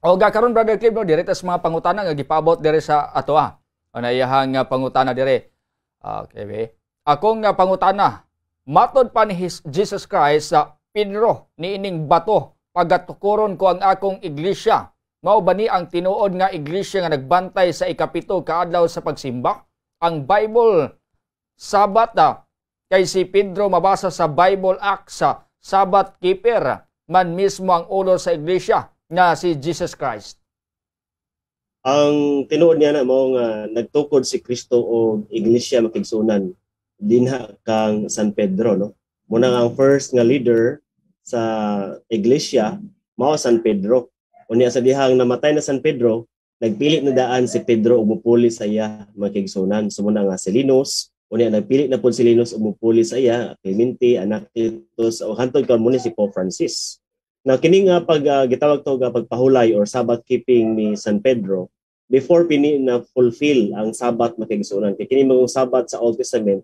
O karon, Brother Clive, no, direta sa mga pangutana nga gipaabot diri sa atoa. O naiyahang nga pangutana dire. Okay, be. Akong nga pangutana, matod pa ni Jesus Christ sa Pedro, "Niining bato pagatukoron ko ang akong iglesia." Mao ba ni ang tinuod nga iglesia nga nagbantay sa 7 ka adlaw sa pagsimba? Ang Bible Sabat kay si Pedro mabasa sa Bible Acts sa Sabbath keeper man mismo ang ulo sa iglesia nga si Jesus Christ. Ang tinuod niya na mao nga nagtukod si Kristo og iglesia, makigsunan, dinha kang San Pedro, no. Muna nga ang first nga leader sa iglesia mao San Pedro. Unya sa dihang namatay na San Pedro, nagpili na daan si Pedro og mupuli sa iya, makigsunan. So muna nga si Linus, unya nagpili na pud si Linus og mupuli sa iya, Clemente, Anacletus, o hantod karon mo ni si Pope Francis. Na kini nga pag gitawag to nga pagpahulay or Sabbath keeping ni San Pedro, before pini na fulfill ang Sabbath, makigsunan. Kay kini mga Sabbath sa Old Testament,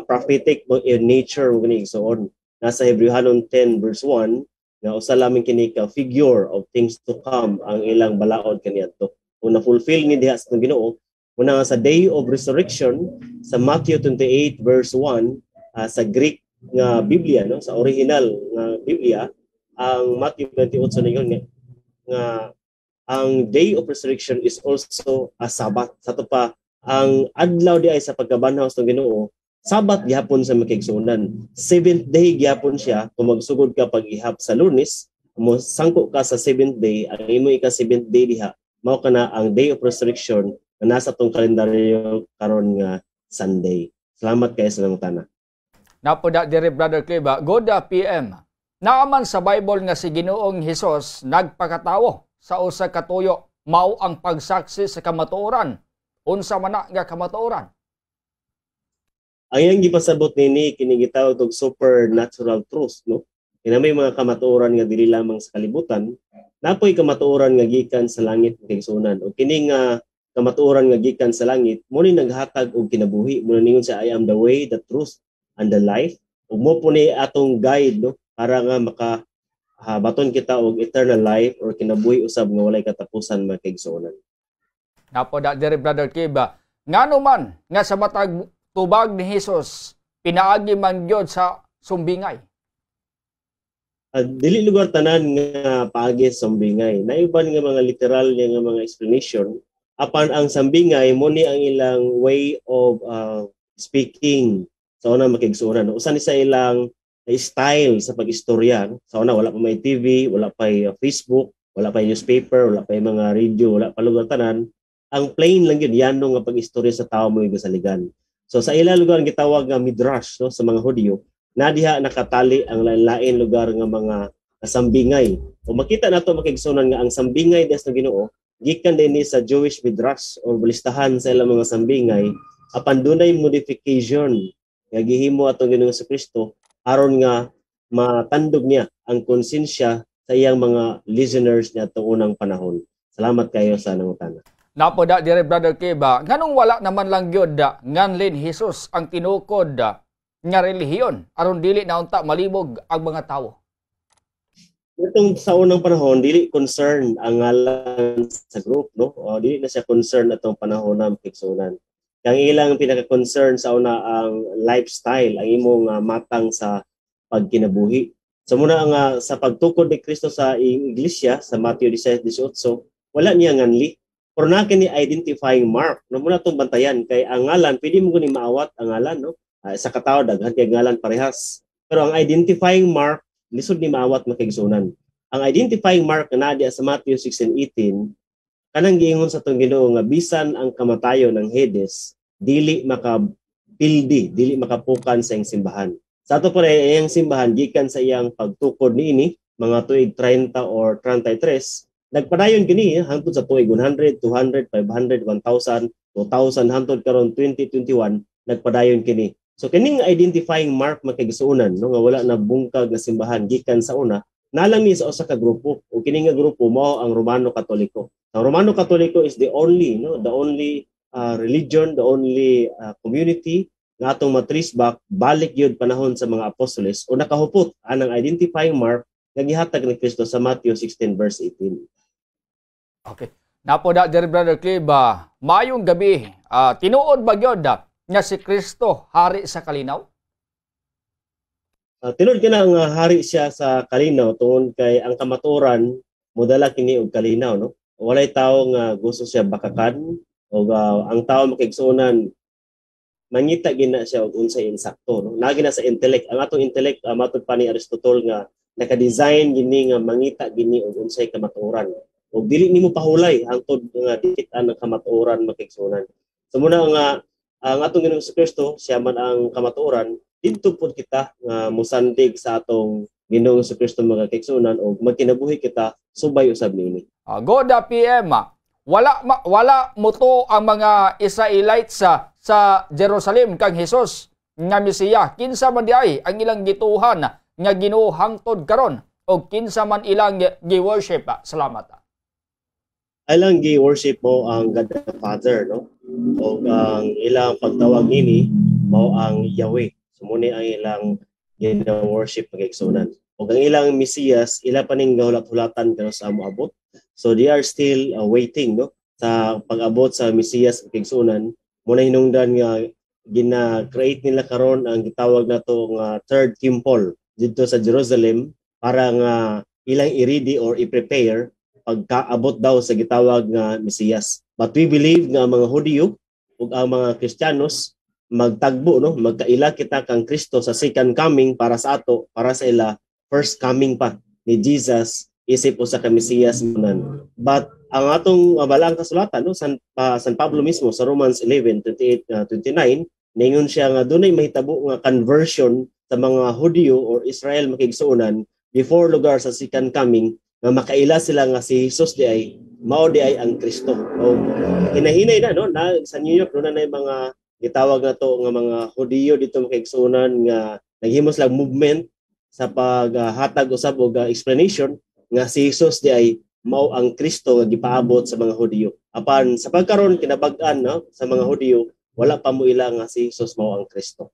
prophetic mo in nature mo kini, igsoon. Nasa Hebreohanon 10 verse 1 nga usa lamang kini ka figure of things to come ang ilang balaod kaniadto. Kung na-fulfill ni diha sa Ginoo, una nga sa day of resurrection sa Matthew 28 verse 1, sa Greek nga Biblia, no, sa original nga Biblia ang Matthew 28 na yun nga ang day of resurrection is also a Sabbath. Sa ato pa ang adlaw di ay sa pagkabanhaw sa Ginoo, Sabat gihapon sa makigsunan. Seventh day gihapon siya. Kung magsugod ka pag-ihap sa Lunes, mo sangko ka sa seventh day, ang imo ika seventh day diha, mao kana ang day of resurrection nga nasa tong kalendaryo karon nga Sunday. Salamat kay sa nangutana. Napoda diri, Brother Cliba, good PM. Naaman sa Bible nga si Ginoong Hesus nagpakatawo sa usa ka tuyo, mao ang pagsaksi sa kamatuoran. Unsa man na nga kamatuoran? Ang iyang gipasabot nini kini gitawag og supernatural truth, no. Kina may mga kamatuoran nga dili lamang sa kalibutan, napoy kamatuoran nga gikan sa langit, kigsunan. O kini nga kamatuoran nga gikan sa langit mo ni naghatag og kinabuhi. Mo ningon siya, "I am the way, the truth and the life." Ug mo po ni atong guide, no, para nga maka baton kita og eternal life or kinabuhi usab nga walay katapusan, mga kaigsuonan. Napoda diri, Brother Kiba, ngano man nga sa matag tubag ni Hesus pinaagi man gyud sa sumbingay? Dili lugar tanan nga paagi sa sambingay. Naiban nga mga literal niya nga mga explanation, apan ang sambingay mo ni ang ilang way of speaking sa una, makigsuonan. Usa ni sa ilang style sa pag-istorya. Sa una wala pa may TV, wala pa Facebook, wala pa newspaper, wala pa mga radio, wala pa lugar tanan. Ang plain lang yun, yano nga pag-istorya sa tao mo yung gasaligan. So sa ilang lugar gitawag nga midrash, no, sa mga Hudyo, na diha nakatali ang lain-lain lugar nga mga sambingay. O makita nato, makigsunan, nga ang sambingay des na Ginoo gikan din ni sa Jewish midrash or listahan sa ilang mga sambingay, apan dunay modification nga gihimo atong Ginoong Kristo aron nga matandog niya ang konsensya sa iyang mga listeners niadtong unang panahon. Salamat kayo sa nangutana. Napoda dire, Brother Kiba, nganong wala naman lang gyud nganlin Hesus ang tinukod nga relihiyon aron dili na unta malibog ang mga tawo? Itong sa unang panahon dili concern ang ngalan sa group, no, o dili na siya concern atong panahon na, makigsunan. Kang ilang pinaka-concern sa una ang lifestyle, ang imong matang sa pagkinabuhi. So muna nga sa pagtukod ni Kristo sa iglesia sa Matthew 16:18, wala niya nganli. Pero na kini identifying mark, no, muna tong bantayan kay ang ngalan pwede mo guni maawat ang ngalan, no. Sa katawo daghan kay ngalan parehas. Pero ang identifying mark lisod ni maawat, makigsunan. Ang identifying mark na naa sa Matthew 16:18 kanang giingon sa tong Ginoo nga bisan ang kamatayon ng Hades dili makapildi, dili makapukan sa iyang simbahan. Sa ato pa iyang simbahan gikan sa iyang pagtukod niini mga tuig 30 or 33, nagpadayon kini hangtod sa tuig 100, 200, 500, 1,000, 2,000 hangtod karon 2021 nagpadayon kini. So kining identifying mark, makigsuonan, no, nga wala na bungkag nga simbahan gikan sa una, nalang ni sa usa ka grupo ug kini nga grupo mao ang Romano Katoliko. Ang Romano Katoliko is the only, no, the only religion, the only community nga atong ma-trace back balik yun panahon sa mga apostoles o nakahupot anang identifying mark nga gihatag ni Kristo sa Matthew 16 verse 18. Okay. Napo da dear Brother Clib, maayong gabi. Tinuod ba gyud nga si Kristo hari sa kalinaw? Tinuod kina nga hari siya sa kalinaw tungod kay ang kamatuoran modala kini og kalinaw, no? Walay tawo nga gusto siya bakakan og ang tawo makigsuonan mangita gina siya og unsay insakto, no? Naa gina sa intellect, ang atong intellect, matud pa ni Aristotle nga naka-design gini nga mangita gini og unsay kamatuoran ug dili nimo pahulay hangtod nga dikit-an ang kamatuoran, makigsuonan. So muna nga ang atong Ginoong Kristo, siya man ang kamatuoran, didto pod kita nga musandig sa atong Ginoong Kristo, mga kaigsuonan, ug magkinabuhi kita subay usab niini. Goda PM, wala mutuo ang mga Israelites sa Jerusalem kang Hesus nga Mesiya. Kinsa man diay ang ilang gituhan nga Ginoo hangtod karon o kinsa man ilang gi-worship? Salamat. Ilang gi-worship mo ang God the Father, no? O ang ilang pagtawag nini mao ang Yahweh. So mao ni ang ilang gina-worship, pagigsunan. O ang ilang Mesiyas, ila pa ning gahulat-hulatan pero sa moabot. So they are still waiting, no, sa pag-abot sa Mesiyas, pagigsunan. Mo na hinungdan nga gina-create nila karon ang gitawag nato nga third temple didto sa Jerusalem para nga ilang i-ready or i-prepare pagkaabot daw sa gitawag nga Mesiyas. But we believe nga ang mga Hudiyo ug ang mga Kristiyanos magtagbo, no, magkaila kita kang Kristo sa second coming para sa ato, para sa ila first coming pa ni Jesus isip usa ka Mesiyas manan. But ang atong balaang kasulatan, no, San Pablo mismo sa Romans 11:28 29, ningon siya nga dunay mahitabo nga conversion sa mga Hudiyo or Israel, makigsuonan, before lugar sa second coming nga makaila sila nga si Jesus di ay mao di ay ang Kristo. O hinahinay na, no, na sa New York no, na mga gitawag na to nga mga Hudiyo dito, makigsuonan, nga naghimo sila movement sa paghatag usab og explanation nga si Jesus di ay mao ang Kristo nga gipaabot sa mga Hudiyo. Apan sa pagkaron kinabag-an, no, sa mga Hudiyo, wala pa mo ila nga si Jesus mao ang Kristo.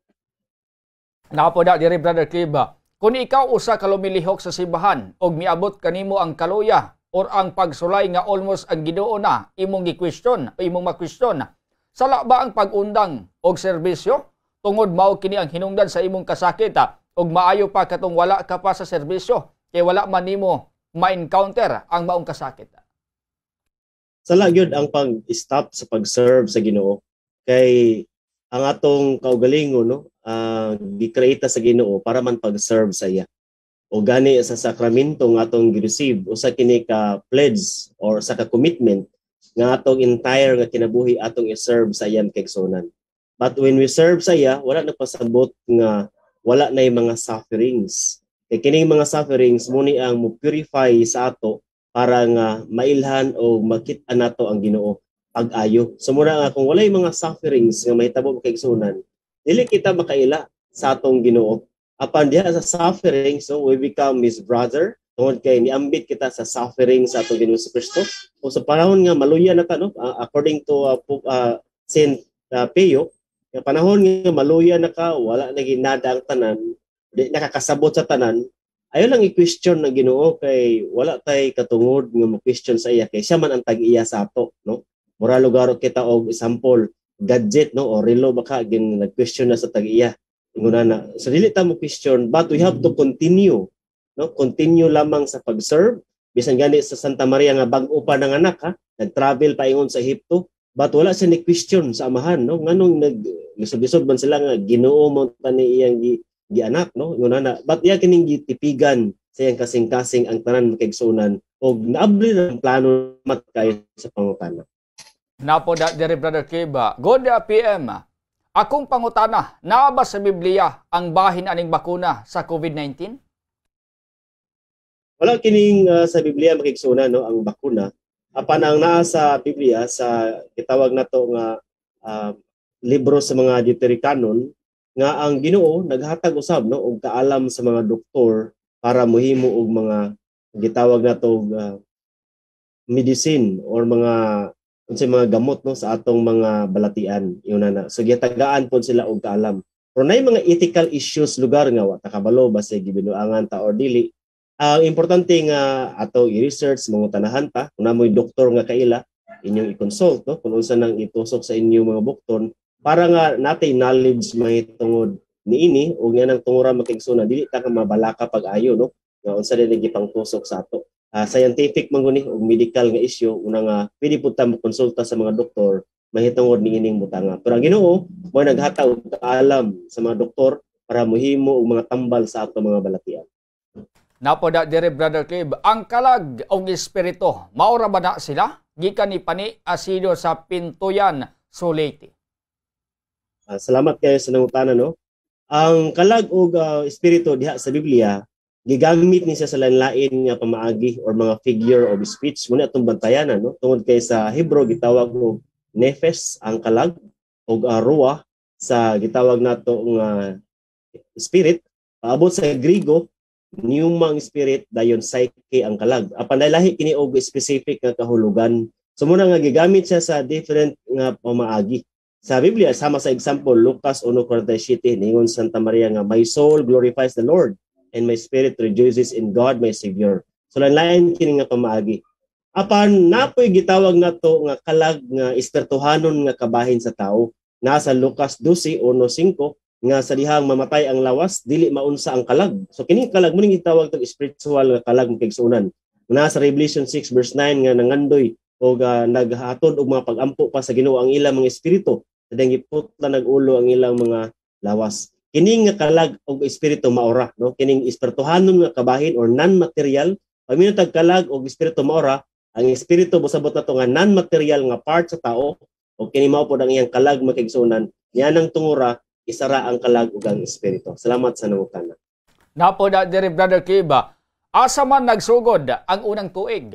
Nakapo da diri, Brother Kiba. Kung ikaw usa ka lumilihok sa simbahan og miabot kanimo ang kaluya or ang pagsulay nga almost ang Ginoo na imong gi-question o imong ma-question, sala ba ang pag-undang og serbisyo tungod mao kini ang hinungdan sa imong kasakit og maayo pa katong wala ka pa sa serbisyo kay wala man nimo ma-encounter ang maong kasakit? Sala gyud ang pag-stop sa pag-serve sa Ginoo kay ang atong kaugalingon, no, gi-create sa Ginoo para man pag-serve sa iya. O gani sa sakramento nga atong gi-receive, usa kini ka pledge or sa ka commitment nga atong entire nga kinabuhi atong i-serve sa iyang kaigsuonan. But when we serve sa iya, wala nagpasabot nga wala na mga sufferings. Kay kining mga sufferings mo ni ang mo purify sa ato para nga mailhan o makit-an nato ang Ginoo pag-ayo. So mura nga kung walay mga sufferings nga mahitabo, kaigsuonan, dili kita makaila sa atong Ginoo. Apan diha sa suffering, so we become his brother tungod kay niambit kita sa suffering sa atong Ginoo sa Kristo. O sa panahon nga maluya na ta, no, according to Saint Pio, nga panahon nga maluya na ka, wala na ginada ang tanan, di nakakasabot sa tanan, ayaw lang i-question ng Ginoo kay wala tay katungod nga mo-question sa iya kay siya man ang tag-iya sa ato, no? Mura lugar kita og example, gadget, no, o relo baka gin nag-question na sa tag-iya, inguna na. So dili ta mo question, but we have to continue, no, continue lamang sa pag-serve. Bisan gani sa Santa Maria nga bag-o pa nanganak ha, nag-travel pa ingon sa Ehipto, but wala siya ni question sa amahan, no, nganong nag lisod-lisod man sila nga Ginoo mo tani iyang gianak, no, inguna na. But iya kining gitipigan sa iyang kasing-kasing ang tanan, makaigsuonan, og naabli ang plano mat kayo sa pangutana. Napo da diri, Brother Kiba. Good PM. Akong pangutana, naa ba sa Biblia ang bahin aning bakuna sa COVID-19? Wala kining sa Biblia, makigsuonan, no, ang bakuna. Apan ang naa sa Biblia sa gitawag nato nga libro sa mga Deuterocanon nga ang Ginoo naghatag usab, no, og kaalam sa mga doktor para mohimo og mga gitawag nato medicine or mga unsay mga gamot, no, sa atong mga balatian yun na. So gitagaan pod sila og kaalam. Pero nay mga ethical issues lugar nga wa ta kabalo basta gibinuangan ta or dili. Ang importante nga ato i-research, mangutanahan ta kung namoy doktor nga kaila inyong i-consult, no, kung unsa nang itusok sa inyong mga bukton para nga natay knowledge mahitungod niini ug nga nang tungura, mga, dili ta ka mabalaka pag-ayo, no, nga unsa din gipangtusok sa ato. Scientific man guni ug medical nga issue una nga pwede pud ta mokonsulta sa mga doktor mahitungod niining butanga. Pero ang Ginoo mo naghatag og kaalam sa mga doktor para mohimo og mga tambal sa ato mga balatian. Napoda dire, Brother Clib, ang kalag og espiritu, maura ba na sila? Gikan ni Pani Asido sa Pintuyan, Suliti. Salamat kayo sa nangutana, no. Ang kalag og espiritu diha sa Biblia gigamit ni siya sa lain-lain nga pamaagi or mga figure of speech muna atong bantayanan, no, tungod kay sa Hebrew gitawag og nefes ang kalag og ruah sa gitawag nato nga spirit. Paabot sa Griego, pneuma ang spirit, dayon psyche ang kalag. Apan lahi kini og specific nga kahulugan. So muna nga gigamit siya sa different nga pamaagi sa Biblia. Sama sa example, Lucas 1:47, ningon Santa Maria nga "My soul glorifies the Lord and my spirit rejoices in God my Savior." So lain kini nga pamaagi. Apan napoy gitawag nato nga kalag nga espirituhanon nga kabahin sa tao. Nasa Lucas 12:1-5 nga sa dihang mamatay ang lawas, dili maunsa ang kalag. So kining kalag mo ning gitawag tong spiritual nga kalag, mga kaigsuonan. Nasa Revelation 6 verse 9 nga nangandoy og naghatod og mga pagampo pa sa Ginoo ang ilang mga espiritu sa giputla nag ulo ang ilang mga lawas. Kining nga kalag og espiritu maora, no, kining espirituhanon nga kabahin or non-material. Pag tag kalag og espiritu maora, ang espiritu mosabot nato nga non-material nga part sa tao o kini mao pod ang iyang kalag, mga kaigsuonan. Niya nang tungura isara ang kalag ug ang espiritu. Salamat sa nangutana. Napoda diri, Brother Kiba, asa man nagsugod ang unang tuig?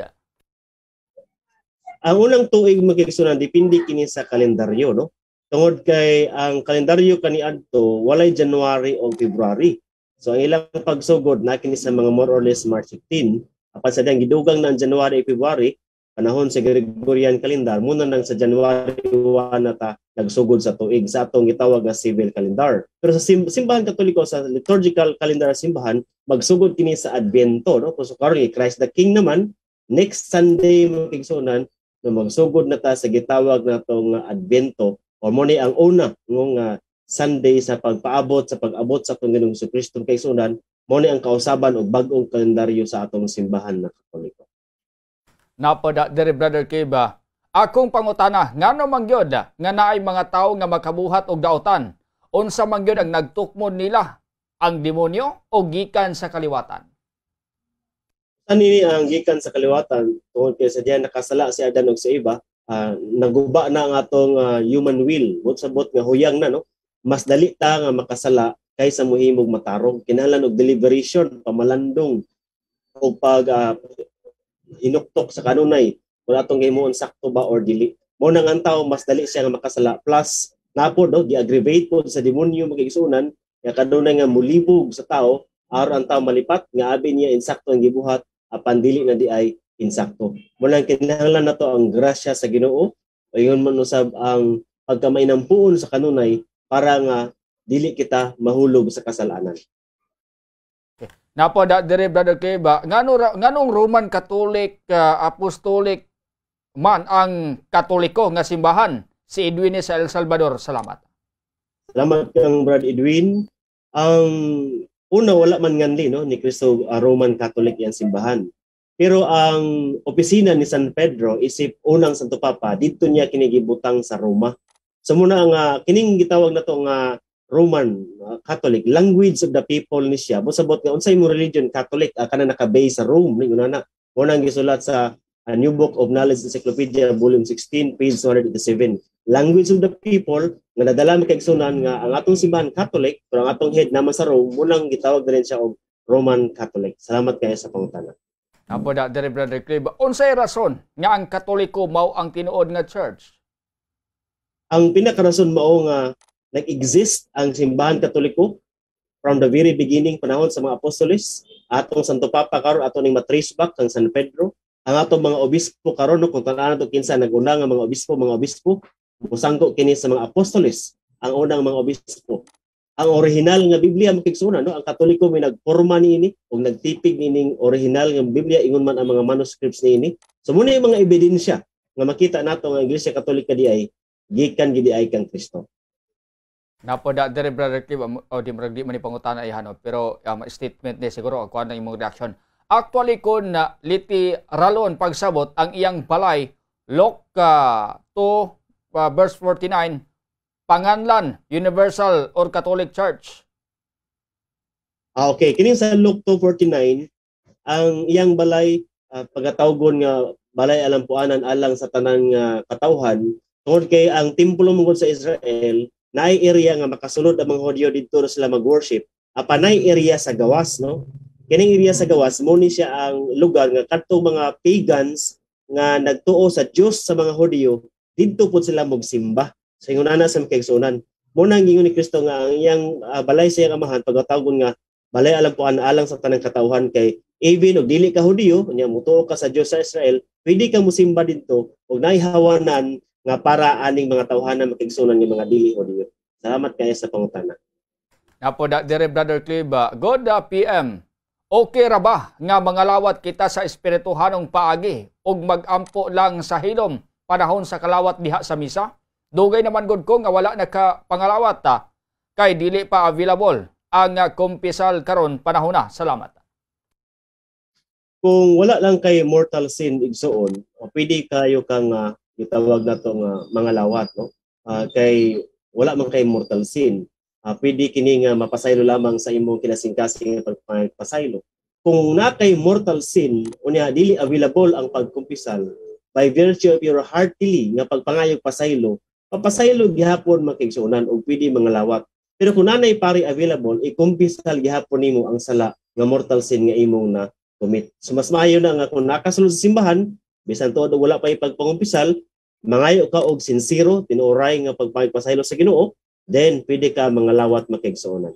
Ang unang tuig, mga kaigsuonan, depende kini sa kalendaryo, no? Tungod kay ang kalendaryo kaniadto walay January o February. So ang ilang pagsugod na kini sa mga more or less March 15. Apan sa diyang gidugang na ang January, February, panahon sa Gregorian calendar, muna nang sa January 1 na ta nagsugod sa tuig sa atong gitawag nga civil calendar. Pero sa simbahan Katoliko, sa liturgical calendar sa simbahan, magsugod kini sa Adviento, no? Kung so karon Christ the King naman, next Sunday, mga kaigsuonan, no, magsugod na ta sa gitawag nato nga Adviento o mo ni ang una nga Sunday sa pagpaabot sa pag-abot sa atong Ginoong Kristo, kaigsuonan. Mo ni ang kausaban og bag-ong kalendaryo sa atong simbahan na Katoliko. Napada diri, Brother Kiba, akong pangutana, ngano man gyud nga naay mga tawo nga makabuhat og daotan? Unsa man gyud ang nagtukmod nila? Ang demonyo o gikan sa kaliwatan? Ani ang gikan sa kaliwatan tungod kay sa diyan nakasala si Adan ug si Eva, naguba na ang atong human will. But sabot nga huyang na, no. Mas dali ta nga makasala kaysa mohimog matarong. Kinahanglan og deliberation, pamalandong o pag hinuktok sa kanunay kung atong himuon sakto ba or dili. Mo nang ang tao mas dali siya nga makasala, plus napo, no, gi-aggravate po sa demonyo, mga kaigsuonan, nga kanunay nga mulibog sa tao aron ang tao malipat nga abi niya insakto ang gibuhat apan dili na di ay insakto. Mo nang kinahanglan nato ang grasya sa Ginoo o ingon man usab ang pagkamainampuon sa kanunay para nga dili kita mahulog sa kasalanan. Napo da dire, Brother Kiba, nganong Roman Catholic, Apostolic man ang Katoliko nga simbahan? Si Edwin sa El Salvador. Salamat. Salamat kang Brad Edwin. Ang una, wala man nganli, no, ni Kristo Roman Catholic yan simbahan. Pero ang opisina ni San Pedro isip unang Santo Papa didto niya kinigibutang sa Roma. So muna ang kining gitawag nato nga Roman Catholic, language of the people ni siya. Mosabot nga unsay mo religion, Catholic, kana naka-base sa Rome ni una na. Mo nang gisulat sa New Book of Knowledge Encyclopedia volume 16 page 287. Language of the people nga nadala mi kaigsunan nga ang atong simbahan Catholic pero ang atong head naman sa Rome, mo nang gitawag na rin siya og Roman Catholic. Salamat kayo sa pangutana. Apo da dire, Brother Clib, unsay rason nga ang Katoliko mao ang tinuod nga church? Ang pinakarason mao nga nag-exist ang simbahan Katoliko from the very beginning, panahon sa mga apostoles. Atong Santo Papa karon ato ning matrace back kang San Pedro. Ang atong mga obispo karon, no, kung tan-awan nato kinsa naguna nga mga obispo, musangko kini sa mga apostoles ang unang mga obispo. Ang original nga Biblia, mga kaigsuonan, no, ang Katoliko may nagporma niini ug nagtipig nining original nga Biblia, ingon man ang mga manuscripts niini. So muna yung mga ebidensya nga makita nato nga Iglesia Katolika di ay gikan gid ay kang Kristo. Napo da dere, Brother Cliff, o di murag di man ni pangutana ihan, pero statement ni siguro ako ang imong reaction. Actually, kun na literalon pagsabot ang iyang balay, Luke 2 verse 49, panganlan Universal or Catholic Church. Ah, okay, kini sa Luke 2:49, ang iyang balay pagatawgon nga balay alampuanan alang sa tanan nga katawhan, tungod kay ang templo mongod sa Israel naay area nga makasulod ang mga Hudyo, didto na sila mag-worship, apan naay area sa gawas, no? Kining area sa gawas mo ni siya ang lugar nga kadtong mga pagans nga nagtuo sa Dios sa mga Hudyo, didto pud sila mogsimba. Sa ingon ana sa mga, mo nang gingon ni Kristo nga ang iyang balay sa iyang Amahan pagatawgon nga balay alampuan alang sa tanang katawhan, kay even og dili ka Hudiyo nya mutuo ka sa Dios sa Israel, pwede ka mosimba didto ug naay hawanan nga para aning mga tawhana, mga kaigsuonan, nga mga dili Hudiyo. Salamat kayo sa pangutana. Napo da dire, Brother Clive, good PM. Okay ra ba nga mangalawat kita sa espirituhanong paagi ug magampo lang sa hilom panahon sa kalawat diha sa misa? Dugay naman gud ko nga wala naka pangalawat ta kay dili pa available ang kumpisal karon panahon na. Salamat. Kung wala lang kay mortal sin, igsuon, o pwede kayo kang gitawag nato nga mga lawat, no? Kay wala man kay mortal sin. Pwede kini nga mapasaylo lamang sa imong kinasingkasing nga pagpasaylo. Kung na kay mortal sin, unya dili available ang pagkumpisal, by virtue of your heartily nga pagpangayog pasaylo, papasaylo gihapon, mga kaigsuonan, og pwede mga lawat. Pero kung nanay pari available, ikumpisal gihapon nimo ang sala nga mortal sin nga imong na commit. So mas maayo na nga kung nakasulod sa simbahan, bisan tuod og wala pa ipagpangumpisal, mangayo ka og sincero, tinuoray nga pagpasaylo sa Ginoo, then pwede ka mga lawat, mga kaigsuonan.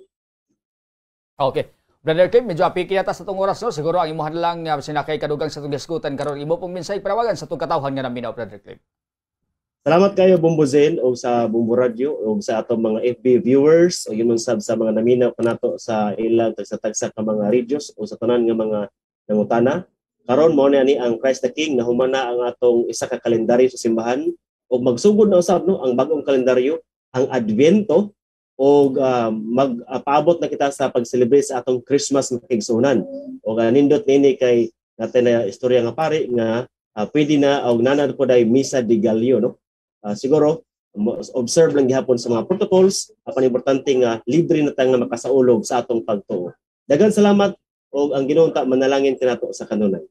Okay. Brother Kim, medyo apiki yata sa tong oras, no? Siguro ang imuhan lang sinakay kadugang sa itong diskutan karon, imo pong minsay panawagan sa itong katawhan nga naminaw, Brother Cliff. Salamat kayo, Bombo Zen, o sa Bombo Radio o sa atong mga FB viewers o yun sab sa mga naminaw kanato sa ilang tagsa-tagsa ka mga radios o sa tanan nga mga nangutana. Karon mo ni ang Christ the King, nahumana ang atong isa ka kalendaryo sa simbahan ug magsugod na usab, no, ang bagong kalendaryo, ang Adviento, og magpaabot na kita sa pag-celebrate sa atong Christmas, mga kaigsuonan. Og nindot nini kay natin na istorya nga pare nga pwede na og nana po day Misa de Gallo, no? Siguro observe lang gihapon sa mga protocols, apan importante nga libre na ta nga makasaulog sa atong pagtuo. Daghang salamat ug ang Ginoo ta manalangin kanato sa kanunay.